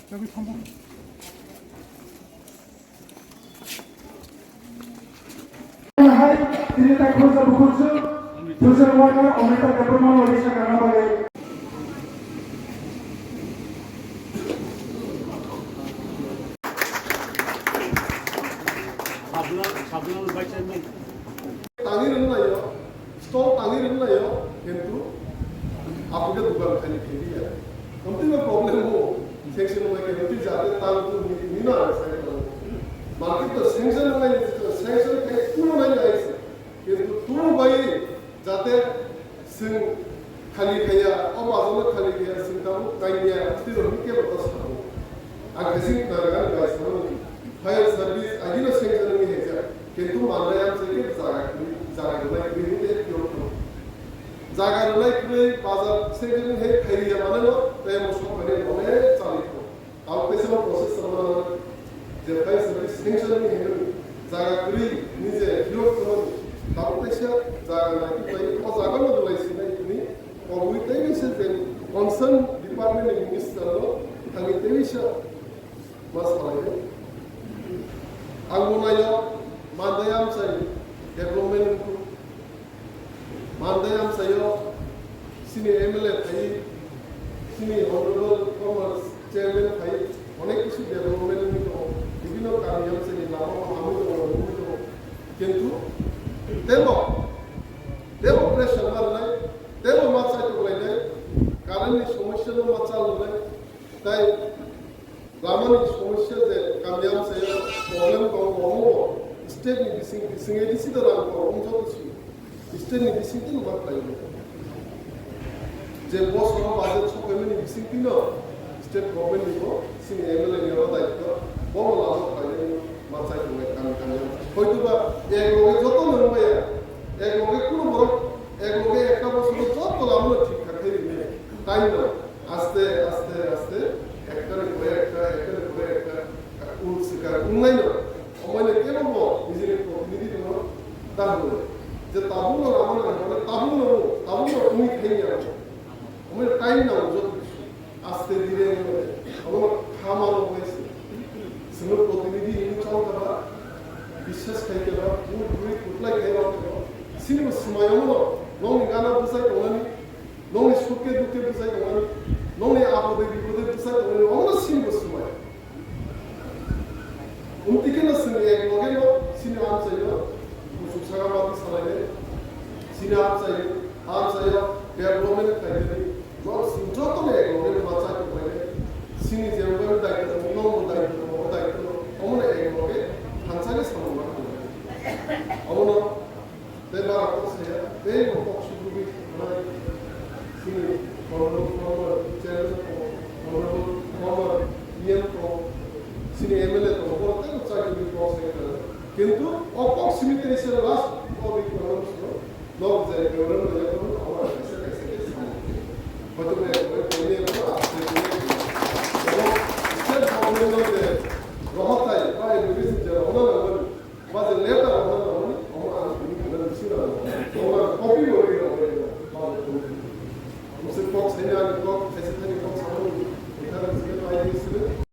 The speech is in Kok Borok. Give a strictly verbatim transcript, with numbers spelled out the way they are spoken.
Hai, tini tak khorsa bukhuk su, social worker Amrita Debbarma lagi sa karna bagai. Sabla, sabla vice chairman. Tangwi rwnglaio, stall tangwi rwnglaio, kintu aphuru dukan khani khailiya. Amtwi ba problem o, sanction bai khe amtwi jate tang tu ni, ni na sai tang. Market to sanction bai ni, sanction khai kuno nai nai se. Kintu tu bai jate sing khali khaya, o bazar no khali khaya, sing tabu kaiya, amtwi rok ni kebo ta sabo. Ang khe sing khna rwgani bai sabo ni. Fire service agino sanction ni heja. Kintu manlai am se ke jaga kwrwi, jaga rwnai kwrwi ni te piyok thang. Jaga rwnai kwrwi bazar se kwrwi he khairiya mane no, tei mo sok mane mone chali thang. Tamo kaisa no process chama je fire service sanction ni he jaga kwrwi ni je piyok thang. Tamo kaisa jaga nai kwrwi o jaga no rwnai sinai ni kobui tei se je concern department ni minister no thangwi tei se Mas palai de. Ang bo nayo, mandai amchai development wngkhu. Mandai amchaio, sini M L A phai, sini honorable former chairman phai, onek kisu development wngwi tongo. Bibhinno kami amchaini lama o hamwi tongo, wngwi tongo. Kintu tebo, tebo pressure ma rwnai, tebo ma chaitok lainai, current ni somosya no ma chal rwnai, tai Lamani somosya je kami amchaio problem tongo, omo state ni bising, bising A D C da rang tongo, omo joto si state ni bising twi ma khlai o. Je bosoro budget sokhaimani bising twino state government ni bo sini M L A ni oro daityo, bo bo lama khlai ma chai tongnai kami kami. Hoytoba ek loge joto no wngmaya, ek loge kuno borok, ek loge ekta bosoro joto lama no thik kha khai rinai. Time no. Aste, aste, aste, ekta ni pore ekta, ekta ni pore ekta, ul sikar, ungnaino, omaino kebo bo nijini protinidhi no ta hwnwi. Je tabuk no rama nang, mane tabuk no, tabuk no ungwi thai ya. Omaino time nango joto kisu. Aste dire, omo khama no bai se. Sino protinidhi hini chong kha ba, biswas khai kha ba, ul guri kutlai khai ba, sini bo swmai omo no, nongni gana bwsai tongnani, Nongni sukhe dukhe bwsai tongmani, nongni apode bipode bwsai tongmani, omono sini bo swmai. Umtwi kheno chwng ek loge no sini amchaio kuchuk saka mati salainai, sini amchaio, amchaio development khlainani, no chwng jotono ek loge no ma chai tonglainai, sini jemon daityo tongo, nongbo daityo tongo, o daityo no, omono ek loge thansa khe samung ma tonglainai. Omono Tei bara kok saya, tei bo kok sugwi nai. Sini honorable former chairman ko, honorable former E M ko, sini M L A ko, bo tei bo chakri kok saya. Kintu o kok simi tei se last ko bi ko no so, nok jai ko no ya